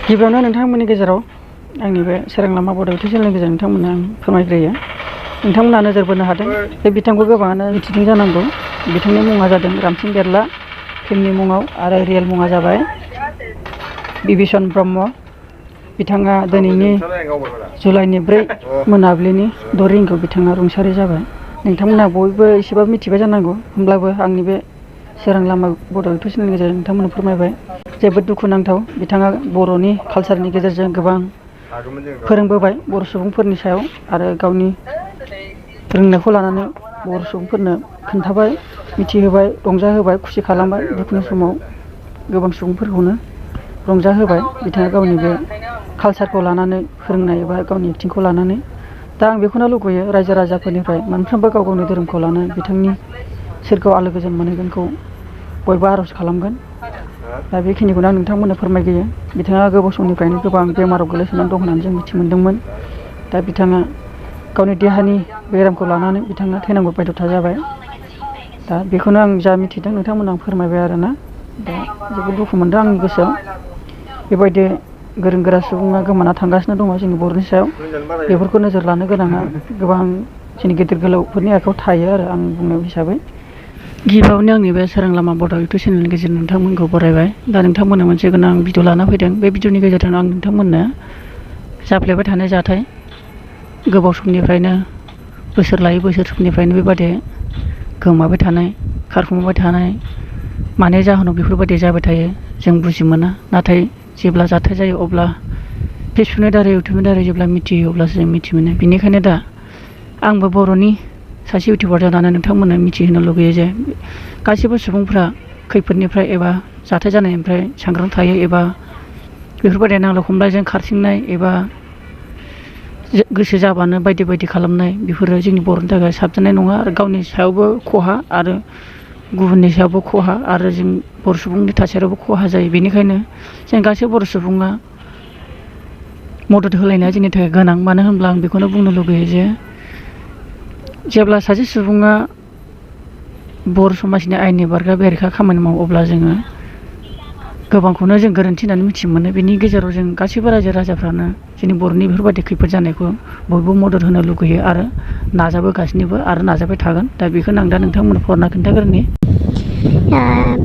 गिबियावनो नोंथांमोननि गेजेराव आंनि बे सोरां लामा बर' इउटुब चेनेलनि गेजेरजों नोंथांमोननो आं फोरमायग्रोयो। नोंथांमोना नोजोर बोनो हादों बे बिथांखौ गोबाङानो मिथिदों जानांगौ। बिथांनि मुङा जादों रामसिं बेरला फिल्मनि मुङाव आरो रियेल मुङा जाबाय बिभीषण ब्रह्म। बिथाङा दिनैनि जुलाइनि 4 मोनाबिलिनि 6 रिंगायाव बिथाङा रुंसारि जाबाय। नोंथांमोना बयबो एसेबाबो मिथिबाय जानांगौ, होमब्लाबो आंनि बे सोरां लामा बर' इउटुब चेनेलनि गेजेरजों नोंथांमोननो फोरमायबाय। जोबोद दुखुनांथाव, बिथाङा बर'नि कालसारनि गेजेरजों गोबां फोरोंबोबाय बर' सुबुंफोरनि सायाव आरो गावनि रोंनायखौ लानानै बर' सुबुंफोरनो खोन्थाबाय, मिथिहोबाय, रंजाहोबाय, खुसि खालामबाय। दुखुनि समाव गोबां सुबुंफोरखौनो रंजाहोबाय बिथाङा गावनि बे कालसारखौ लानानै फोरोंनाय एबा गावनि एक्टिंखौ लानानै। दा आं बेखौनो लुगैयो रायजो राजाफोरनिफ्राय मोनफ्रोमबो गाव गावनि धोरोमखौ लानानै बिथांनि सोरगोआव आलो गोजोन मोनहैगोनखौ बयबो आर'ज खालामगोन। दा बेखिनिखौनो आं नोंथांमोननो फोरमायग्रोयो। बिथाङा गोबाव समनिफ्रायनो गोबां बेमाराव गोलैसोनानै दं होननानै जों मिथि मोन्दोंमोन। दा बिथाङा गावनि देहानि बेरामखौ लानानै बिथाङा थैनांगौ बायध'था जाबाय। दा बेखौनो आं जा मिथिदों नोंथांमोननो आं फोरमायबाय आरोना। दा जोबोद दुखु मोनदों आंनि गोसोआव, बेबायदि गोरों गोरा सुबुङा गोमाना थांगासिनो दङ जोंनि बर'नि सायाव। बेफोरखौ नोजोर लानो गोनाङा गोबां जोंनि गेदेर गोलावफोरनि आखायाव थायो आरो आं बुंनाय हिसाबै। गिबियावनो आंनि बे सोरां लामा बर' इउटुब चेनेलनि गेजेरजों नोंथांमोनखौ बरायबाय। दा नोंथांमोननो मोनसे गोनां भिडिअ लाना फैदों। बे भिडिअनि गेजेरजों आं नोंथांमोननो जाफ्लेबाय थानाय जाथाय, गोबाव समनिफ्रायनो बोसोर लायै बोसोर समनिफ्रायनो बेबादि गोमाबाय थानाय, खारखुमाबाय थानाय, मानि जाहोनाव बेफोरबायदि जाबाय थायो जों बुजि मोना। नाथाय जेब्ला जाथाय जायो अब्ला फेसबुकनि दारै इउटुबनि दारै जेब्ला मिथियो अब्लासो जों मिथि मोनो। बेनिखायनो दा आंबो बर'नि सासे इउटुबार जानानै नोंथांमोननो मिथिहोनो लुगैयो जे गासैबो सुबुंफ्रा खैफोदनिफ्राय एबा जाथाय जानायनिफ्राय सांग्रां थायो एबा बेफोरबायदि नांलाय खमलायजों खारथिंनाय एबा गोसो जाबानो बायदि बायदि खालामनाय बेफोरो जोंनि बर'नि थाखाय साबजानाय नङा आरो गावनि सायावबो खहा आरो गुबुननि सायावबो खहा आरो जों बर' सुबुंनि थासारियावबो खहा जायो। बेनिखायनो जों गासै बर' सुबुङा मदद होलायनाया जोंनि थाखाय गोनां। मानो होनब्ला आं बेखौनो बुंनो लुगैयो जे जेब्ला सासे सुबुङा बर' समाजनि आयेननि बेरेखा खामानि मावो अब्ला जोङो गोबांखौनो जों गोरोन्थि होननानै मिथि मोनो। बेनि गेजेराव जों गासैबो रायजो राजाफ्रानो जोंनि बर'नि बेफोरबायदि खैफोद जानायखौ बयबो मदद होनो लुगैयो आरो नाजाबोगासिनोबो आरो नाजाबाय थागोन। दा बेखौनो आं दा नोंथांमोननो फरायना खोन्थाग्रोनि।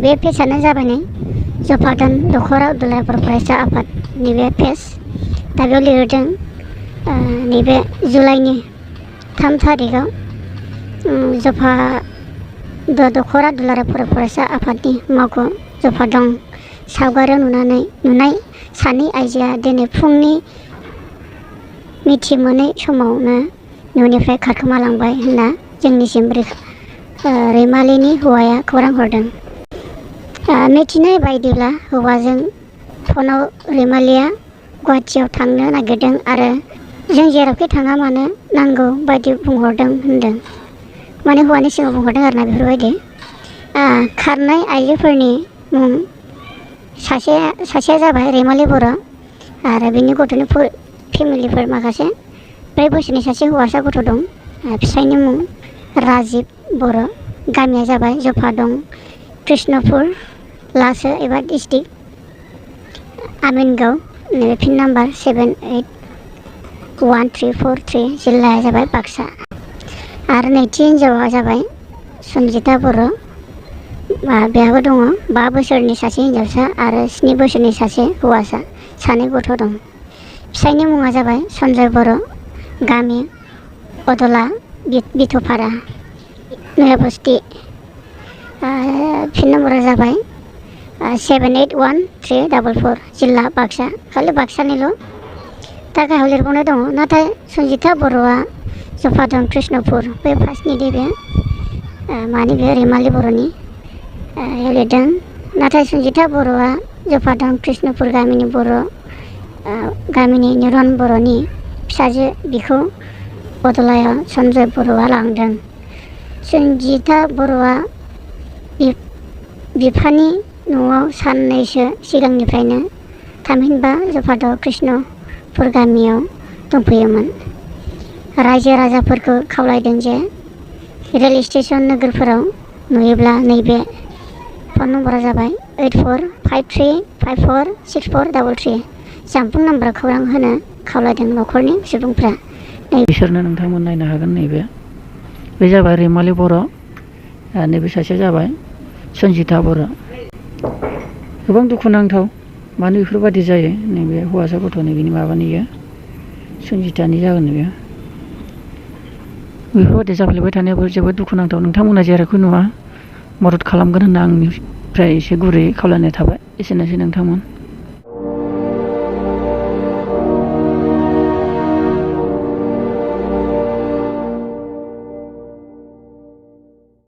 बे पेजआनो जाबाय नै जफादान दख'रा दुलाराय बर' फरायसा आफादनि बे पेज। दा बेयाव लिरदों नैबे जुलाइनि 3 थारिखआव दख'रा दुलाराय बर' फरायसा आफादनि मावख' जफादं सावगारियाव नुनाय सानै आइजोआ दिनै फुंनि मिथि मोनै समावनो न'निफ्राय खारखोमालांबाय होनना जोंनिसिम रैमालिनि हौवाया खौरां हरदों। मिथिनाय बायदिब्ला हौवाजों फनाव रैमालिया गुवाहाटियाव थांनो नागिरदों आरो जों जेरावखि थाङा मानो नांगौ बायदि बुंहरदों होनदों। माने हौवानि सिगाङाव बुंहरदों आरोना बेफोरबायदि। खारनाय आइजोफोरनि मुं सासेया जाबाय रैमालि बर' आरो बिनि गथ'नि फेमिलिफोर माखासे 4 बोसोरनि सासे हौवासा गथ' दं। फिसायनि मुं राजिब बर', गामिया जाबाय जफादं कृष्णपुर लासो एबा डिस्ट्रिक्ट आमिनगाव, नैबे पिन नाम्बार 781343, जिल्लाया जाबाय बाक्सा। आरो नैथि हिन्जावा जाबाय सन्जिता बर', बेहाबो दङ 5 बोसोरनि सासे हिन्जावसा आरो 7 बोसोरनि सासे हौवासा, 2 गथ' दं। फिसायनि मुङा जाबाय सन्जय बर', गामि अदला बिथ'फारा नयाबस्थि, पिन नम्बरा जाबाय 781344, जिल्ला बाक्सा। खालि बाक्सानिल'। दा गाहायाव लिरबावनाय दङ नाथाय सन्जिता बर'आ जफादं कृष्णपुर, बे फार्स्टनि बे मानि बे रैमालि बर'नि लिरदों। नाथाय सन्जिता बर'आ जफादं कृष्णपुर गामिनि निरन बर'नि फिसाजो, बिखौ बदलायाव सन्जय बर'आ लांदों। सन्जिता बर'आ बिफानि न'आव साननैसो सिगांनिफ्रायनो थामहिनबा जफादं कृष्णपुर गामियाव दंफैयोमोन। रायजो राजाफोरखौ खावलायदों जे रेल स्टेशन नोगोरफोराव नुयोब्ला नैबे फन नम्बरा जाबाय 8453546433, जानबुं नाम्बार खौरां होनो खावलायदों न'खरनि सुबुंफ्रा। बिसोरनो नोंथांमोन नायनो हागोन। नैबे बे जाबाय रैमालि बर', नैबे सासेया जाबाय सन्जिता बर'। गोबां दुखुनांथाव मानो बेफोरबायदि जायो। नैबे हौवासा गथ'नि बिनि माबानियो सन्जितानि जागोन बेयो। बेफोरबायदि जाफ्लेबाय थानायाबो जोबोद दुखुनांथाव। नोंथांमोना जेरैखौ नुवा मदद खालामगोन होनना आंनिफ्राय एसे गुरैयै खावलायनाय थाबाय। एसेनोसै नोंथांमोन।